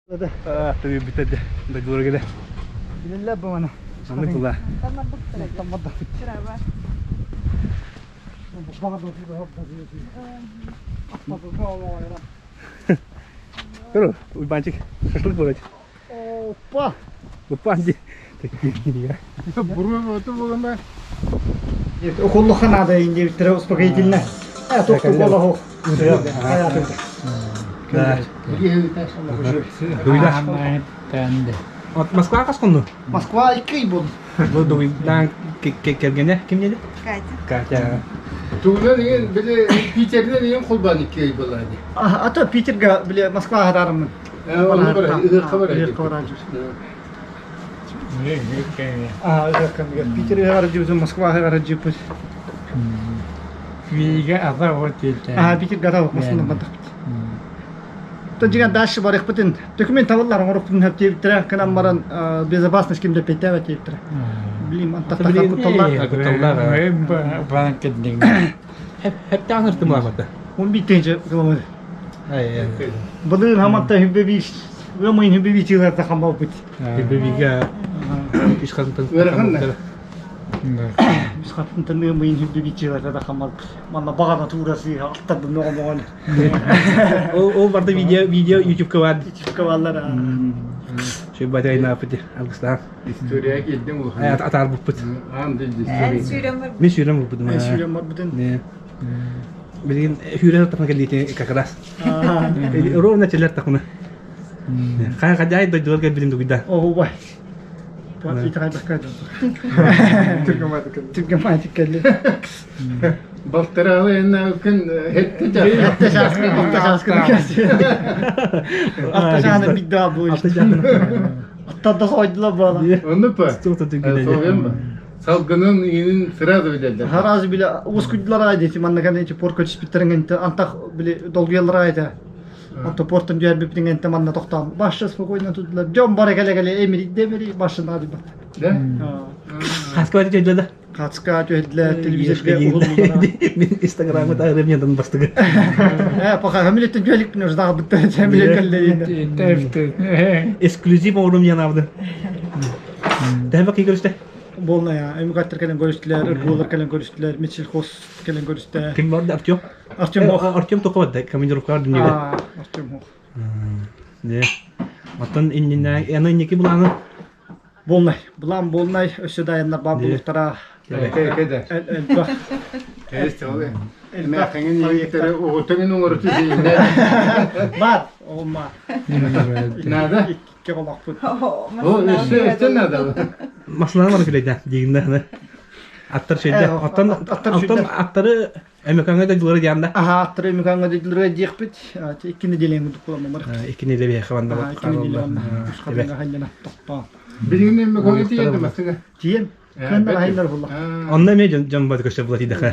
Бүтэрде дойдулар келе. Билэллэр бу маны. Маннык була. Көрө, Уйбанчик, шашлык болады. Опа! Опа, ди. Буруо оту буолан Укуллуха надо индивидтері успокоительно. Тоқту колоху. Да. Москва хас хонну? Москва икки ый буолду. Бу дугуйдаан кэргэнэ ким диэди? Катя. Катя. Тугунан иҥин били Питеринэн иҥин холбоон икки ый буолла дии. А то Питерга били Москваҕа хатаарыммын. Онно бар ыһыахха бар. Ыһыахха бараан Аа, ыһыахха Питер ыһыаҕар дьиэбитин Москва ыһыаҕар дьиэппит. Биигэ ата вот диэтэ. Аа, Питерга ата массыына бардахпыт. То дьиҥэр дальше барыахпытын документ табыллар оҥоруохпутун сөп диэбиттэрэ гынан баран безопасность ким да эппиэттээбэт диэбиттэрэ. Блин, антахтахха кутталлаах. Кутталлаах. Банан кэлдиҥ. Хепте аңыртым лаамата. 11 километр. Былыр хаматта хүббе биир ыамайын хүббе биир чыыларда хамбалбыт. Хүббе бииргэ үс хатынтан Ыарахан Үс хатынтан ыамайын хүббе биир чыыларда да хамбалбыт. Манна баҕана туура сыыһа аттарбын мөҕө-мөҕөн. Ол ол барда видео видео ютубка бар. Ютубка бааллар. Шөббатайна апыти алгыстаах. История киирдиҥ улахан. Атаарбыппыт. Аан дойду Эн история. сүүрэн барбыт. Мин сүүрэн барбытым. Эн сүүрэн барбытын. Билигин сүүрэн тахна кэллиити как раз. Ровно челер тахна. Хай хадяй дойдулар кэлбитин дугуйда. Оһубай. Итайбакка Түргэматик кэлли. Балтараалы энна күн хетте чаас. Хетте чааскы, алта чааскы кэлси. Алта чааны бидда бу. Аттарда сойдула буола. Онну па. Соҕуйан ба. Салгынын иинин сразу билэллэр. Сразу биле ускуйдулар ай дети манна кэнники порка түспүттерин антах били долгуйаллар айда. Онто портан түһэрбиппитин кэннэ манна тохтоон башы спокойно тутулар. Дьон бары кэлэ-кэлэ эмирийдэ эмирий башын аадыйбат. Да? Хаска түһэллэ да? Хаска түһэллэ телевизорга уһуллулара. Мин инстаграмы таарым яндан бастыгы. Э, пока хамилеттен түһэликпин уже даҕабытта хамилет кэллэ. Эксклюзив оҥорум янабды. Тэһэ бакы көрүстэ. Болная, эмигаттар кэлэн көрүстүлэр, ыргуулар кэлэн көрүстүлэр, Мичельхоз кэлэн көрүстэ. Ким барды Артем? Артем Хох. Артем тоқо барда, командировкаҕа дүнүйэ. Артем Хох. Не. Оттон иннинэ, аны инники былааны Болнай. Былаан болнай, өссө да айаннар баар буолуохтара. Кэдэ. Элбэх. Эмээхиҥин иһиттэрэ оҕотоҥун оҥороту сииннэ. Бар, оҕума. Надо? Икки олохпут. О, өссө өссө надо. Маслана бар күлэйдэ диигиннэ. Аттар шөйдэ. Оттон оттон аттары Өмөкөҥө дойдулары диэн да? Аха, аттары Өмөкөҥө дойдулары диэхпит. Икки нэдиэлэҥ курдук буолан бар. Икки нэдиэлэ биһиэхэ манна Икки нэдиэлэ манна. Үс хатыҥҥа хайдана тохтоон. Билигин Өмөкөҥө тиийэн масыга. Тиийэн. Кыаннар айыннар булла. Онно эмиэ дьон бары көрсө була тиийдэхэ.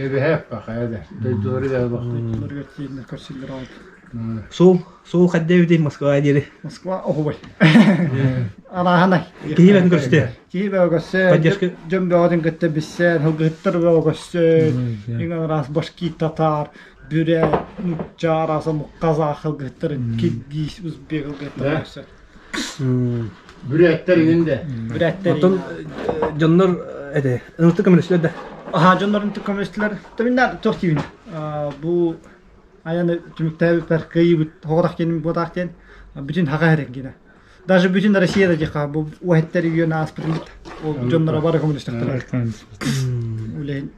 Эбэһэ пахая да. Дойдулары да бах. Дойдуларыгар тиийэннэр көрсөллөр аҕай. Суол, суол хайда эбитий Москва диэри. Москва оһубай. Арааһанай. Киһи бэйэтин көрүстэ. Киһи бөҕө көрсө, Поддержка. дьон бөҕөтүн кытта билсэн, һылгыһыттар бөҕө көрсө, иҥ араас башкир, татар, бүрэ, нуучча араас омук, казах һылгыһыттар, киргиз, узбек һылгыһыттар көрсө. Бүрээттэр иҥин де. Бүрээттэр Оттон дьоннор эти ыныртык көмөлөстүлэр да. Аха, дьоннор ынтык көмөлөстүлэр. Тэминнэр туох диибин. Бу айаны түмүктээбиппэр кыайыыбыт хоҕотох диэн буотаах диэн бүтүн хаха эргинэ. Даже бүтүн Россияда диэххэ бу уһэттэр үйөн ааспытын ол дьонноро бары көмөлөстөхтөр. Үлэһин.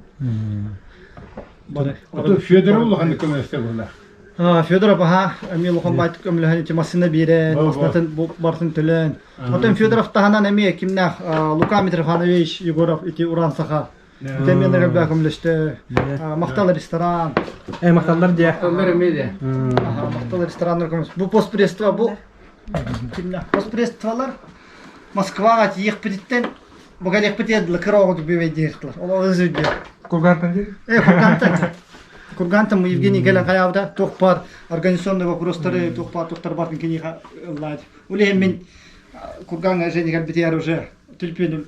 Бары. Федоров улаханнык көмөлөстө буолла. Федоров аха эмиэ улахан баайтык көмөлөһөн ити массыына биэрэн, массыынатын барытын төлөөн. Оттон Федоров таһынан эмиэ кимнээх Лука Митрофанович Егоров ити Уран Саха Тэмиэнэ элбэх көмөлөстө. Махтал ресторан. Э, махталлар дьэ. Махталлар эмиэ дьэ. Махтал рестораннар көмөс. Бу постпредство бу кимнэ? Постпредстволар Москваҕа тиийиэхпититтэн бу кэлиэхпитигэр кыра оҕо бүбэйдиэхтилэр. Ол өзүдү. Кургантан дии? Э, Кургантан. Кургантан мы Евгений кэлэн хайаабыта туох баар организационный вопростары, туох баар туохтар баарын киниэхэ ыллаады. Ол иһин мин Кургаҥҥа Женя кэлбитигэр уже түлпүөнүм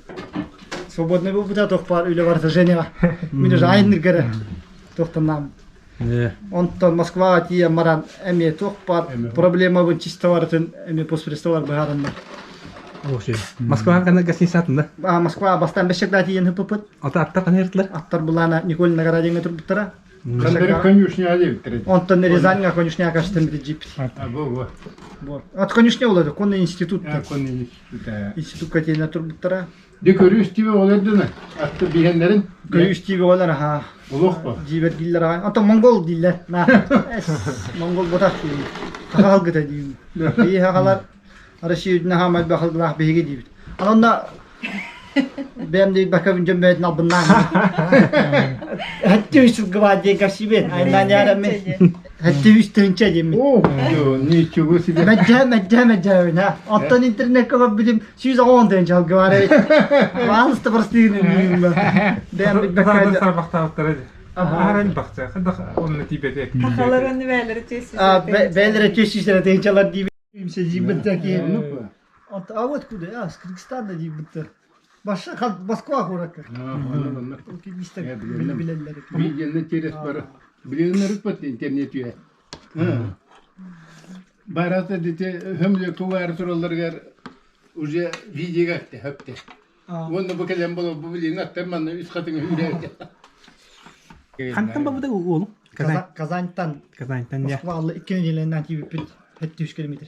свободный буолбута туох баар үлэ барыта Женяҕа. Мин уже айанныырга эрэ туохтаннаам. Онтон Москваҕа тиийэн баран эмиэ туох баар проблемабын чисто барытын эмиэ постпредстволар быһаарыннар. Москваҕа ханна гостиницатын да? А, Москва бастаан бэс тиийэн ыппыппыт. Ата аттар ханна ыртылар? Аттар былаана Николь Наградиҥҥа турбуттара. Ханнары конюшня диэбиттэр. Онтон Рязаньга конюшня каштан бит джип. А, бу бу. Вот. От конюшня олады, конный институт. А, конный институт. Институтка тиэнэ турбуттара. Де көрүү истиби олордуна. Атты биһеннерин. Көрүү истиби олар аха. Олох ба. Дьиибэр дииллэр аҕай. Онтон монгол дииллэр. На. Монгол ботах диибит. Хаха халгыта диибит. Биһи хахалар Россия үрдүнэ хаамай бахылгылаах биһиги диибит. Анонна бэйэм диэбэккэ дьон бэйэтин албыннаан. Хэттэ үс сылгыбаа диэн кэпсиибин. Айнаан яраммын. Хэттэ үс тыһынча диэммин. О, ничего себе. Мэддьэ, мэддьэ, мэддьэ. Ha. Оттон интернекке көрбүтүм 110 тыһынча сылгыбаар эбит. Баалыста простыын Бэйэм билбэккэ. Сарбахтаабыттара дии. Аһаран бахча. Хадах онно тиийбэтэ. Хахаларын бээлери чэсси. Бээлери чэсси тыһынчалар диибит. Диибит А вот куда? А, с Кыргызстана диибиттэр. Баша Москва куоракка. Киргизстан билэллэр. Видеоны через бары. Билиннер үппэт интернет үйэ. Барата дите хөмлө кугаар туралларыгар уже видеога хөптө. Уонна бу кэлэн боло бу билин аттар манна үс хатыҥы үүрэ. Хантан бабыда уолу? Казань. Казаньтан. Казаньтан Москва икки неделянан тиийбиппит 700 километр.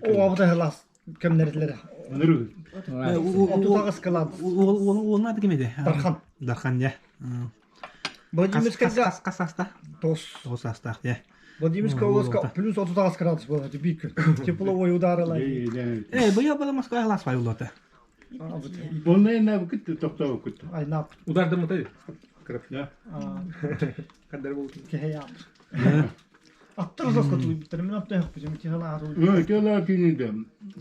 О, абыта хылас кэмнэрилere. Отутаҕыс кылаан. Уолун аты ким edi? Дархан. Дархан дьэ. Владимирскайга Хас саста? Тос. Тоҕус саастаах дьэ. Владимирская областка плюс 38 градус было, бик. Тепловой ударила. Э, быйыл бала Москва хылас бай улуота. Онна энна күттү тохтоо күттү. Айнап. Удардым утай. Да. Каддар болтун. Кеһе Аттар узаска тулуйбуттар. Мен атта яхпытым. Тихала Ну, тела киниде.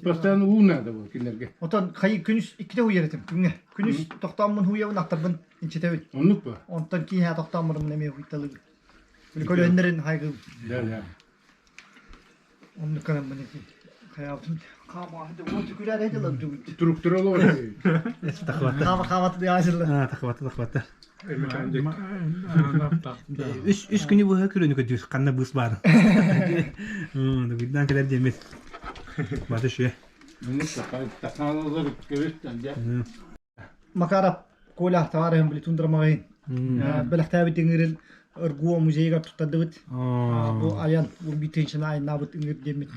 Постоянно уу надо было кинилерге. Отон хайы күнүс икките хуйеретим күҥҥэ. Күнүс тохтооммун хуйабын аттарбын инчитэбин. Оннук ба? Онтон киэһэ тохтооммурум эмиэ хуйталыгын. Били көлөһүннэрин хайгым. Да, да. Оннук гынаммын ити. Хайаабытым. Хаамаахты уон түкүрээр этилэр дугут. Туруктура олор. Тахвата. Хаама хааматы диаасылла. Тахвата, тахвата. Үс үс күнү быһа күрөнү көдүүр. Ханна быыс баар. Дугуйдаан кэлэр диэммит. Баты шүе. Макаров Коля товарыһым били тундра маҕаһыын. Бэлэхтээбит ыҥыырын РГУ музейыгар туттардыбыт. Бу айан урбитынчына айнаабыт ыҥыыр диэммит.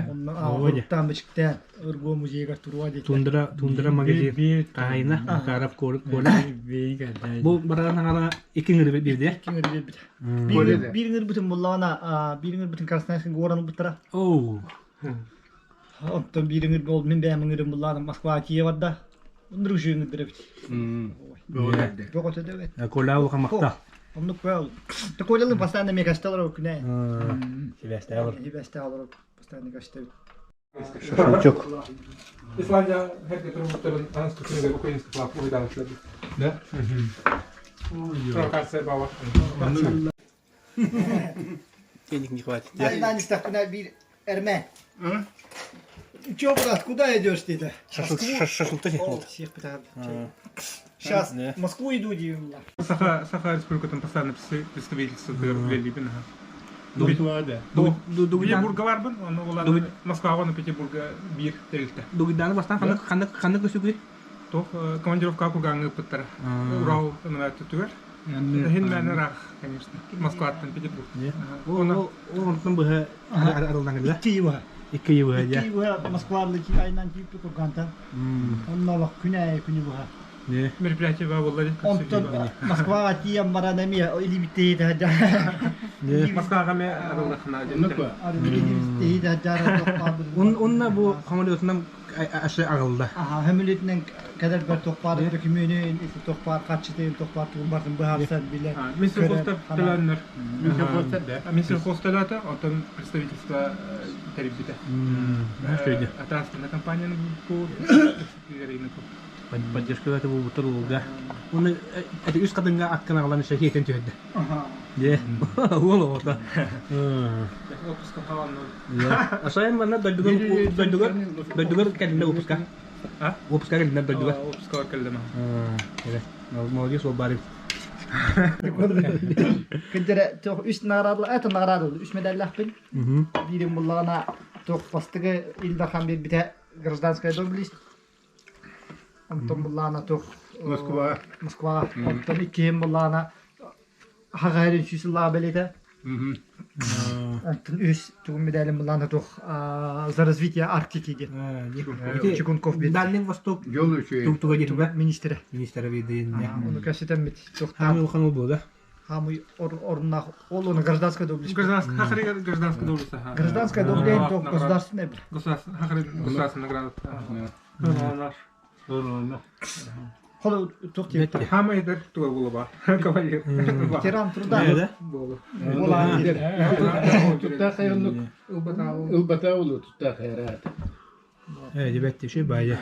Онно бичиктээн РГУ музейыгар туруа диэтэ. Тундра тундра магазин хаһайына Макаров Коля. Бу баран аҥара икки ыҥыры биэрдэ. Икки ыҥыры биэрбит. Биир ыҥырбытын буллаҕына биир ыҥырбытын Красноярскай горан ылбыттара. Оу. Оттон биир ыҥыр бол мин бэйэм ыҥырым буллаҕына Москваҕа тиийэ барда. Ындырык үчүгэй ыҥырдар эбит. Бөҕөтө да эбит. Коля улахан махтал. Оннук бөөл. Колялы постоянно мне кажется олорор күнэ. Сибээстээх олорор. Сибээстээх олорор постоянно кажется. Шашлычок. Исландия herkes турбуттарын анас күнүгэр украинский флаг уйдаабыттар. Да? Провокация баба. Денег не хватит. Айдан истэхпинэ биир эрмэ. Че, брат, куда идешь ты-то? Шашлыкта Всех Сейчас в Москву иду, диим. Саха Саха Республикатын постоянно представительство үлэлиибин. Москвада. Петербурга барбын, ону улан Москваҕа уонна Петербурга биир тэрилтэ. Дугуйдааны бастаан ханнык ханнык ханнык өсүгүй? Туох командировка кургаҥҥа ыыппыттара. Урал түгэр. Иһин мээнэ ыраах, конечно. Москваттан Петербург. Ол онтон быһа арыллан кэллэ. Икки быһа. Икки быһа дьэ. Икки быһа Москваҕа айынан тиийбит кургантан. Онно олох күн аайы күнү быһа. Мероприятие буолла Онтон Москваҕа тиийэн баран эмиэ илиибиттэһиитэ Москваҕа эмиэ арыллахына Онна бу самолетунан ашы аҕылла. Аха, хөмүлүтүнэн кэлэрбэр туох баар докумүөнүн, ити туох баар харчытын, туох баар тугун барытын быһаарсан билэ. Минсельхозтар төлөөннөр. Минсельхозтар да. Минсельхоз төлөөтө, оттон представительство тэрийбитэ. Транспортная компанияны бу Поддержка это буолбуттар уолга. Уонна это үс хатыҥҥа аккын аҕалан шахиэтин түһэрдэ. Дьэ, уол оҕото. Отпуска хааланна. Асайын манна дойдугар дойдугар дойдугар кэллэ выпуска. А? Выпуска кэллэ дойдугар. Отпуска кэллэ. Молодец, ол бары. Кырдьара туох үс наградала, это наградалы, үс медаллаахпын. Биирин буллаҕына туох бастакы Ил Дархан биэрбитэ гражданская доблесть. Онтон буллаҕына туох Москва. Москва. Онтон иккиһин буллаҕына Хаҕа 100 сыллаах бэлиэтэ. Онтон үс тугун медалин буллаҕына туох за развитие Арктики диэн. Чекунков биэрдэ. Дальний Восток Дьол үчүгэй. туга диэн Министрэ. Министрэ биэрдэ. Ону кэпсэтэммит туохтаах Хаамый улахан ол буолла. Хаамый оруннаах ол оны гражданская доблесть. Гражданская хахари гражданская доблесть. ага. Гражданская доблесть то государственная. Государственная хахари государственная награда. Наш. Холо туох диэбит. Хамай да туга буолуба. Кавалер. Ветеран труда. Буолу. Туттаах айоннук ылбата улу туттаах айраат. Э, дебет тиши бая.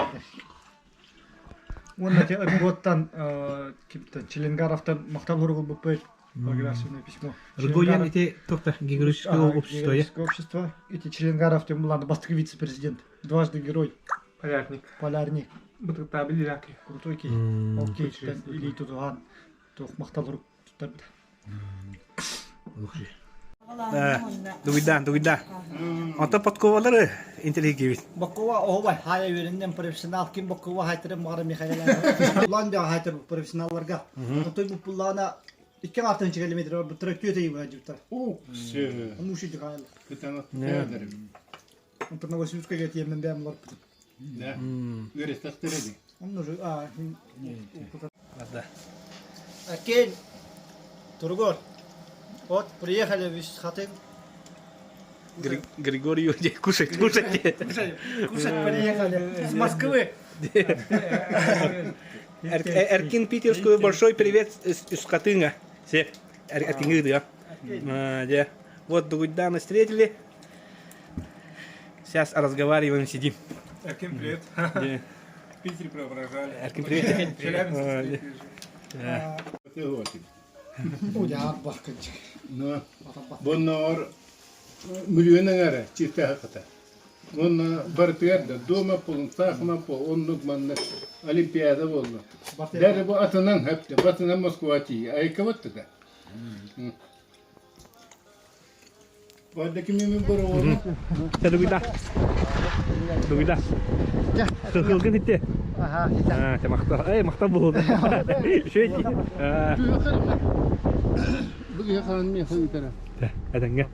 Уонна те РГОттан кимтен Челенгаровтан махтал хуругул Благодарственное письмо. РГО ити тохта географическое общество. Географическое общество. Ити Челенгаров тем булан бастакы вице-президент. Дважды герой. Полярник. Полярник. Бытыктаа билираки. Крутой кей. Окей, или тутуган. Туох махтал хурук туттарбыт. Дугуйда, дугуйда. Онто подковалары интеллигибит. Боккова оһобай хая үөрэннэн профессионал ким Боккова хайтырым мағара Михаил Ландия хайтыр профессионалларга. Отой бу пуллаана икки артынчы километр бар буттара түөтэ йыга жуттар. Все. Ону уши дыгайл. Кытанат театрым. Онтон Новосибирскайга тиэмэн бэм олор бутун. Да. Үөрестахтыр эди. Онну же а Да. Окей. Тургор. Вот, приехали в Хатынь. Григорий, кушать, кушать. Кушать, кушать приехали. С Москвы. Эркин Питерскую большой привет из Хатынга. Все, Эркин да. Вот Дугуйдана встретили. Сейчас разговариваем, сидим. Эркин, привет. В Питере преображали. Эркин, привет. Челябинск. Бонноор миллион аҥара чистаха хата. Уонна барытыгар да дуома полун, саахыма пол, оннук маннык Олимпиада буолла. Даже бу атынан хөптө, батынан Москва тиийэ. Айкабат да. Бардакимими бороҕону. Дугуйда. Дугуйда. Кылгын итте. Ага, те махта. Эй, махта буолду. Шөйти. Бүгү хаан ми хыйтара. Эдеңге.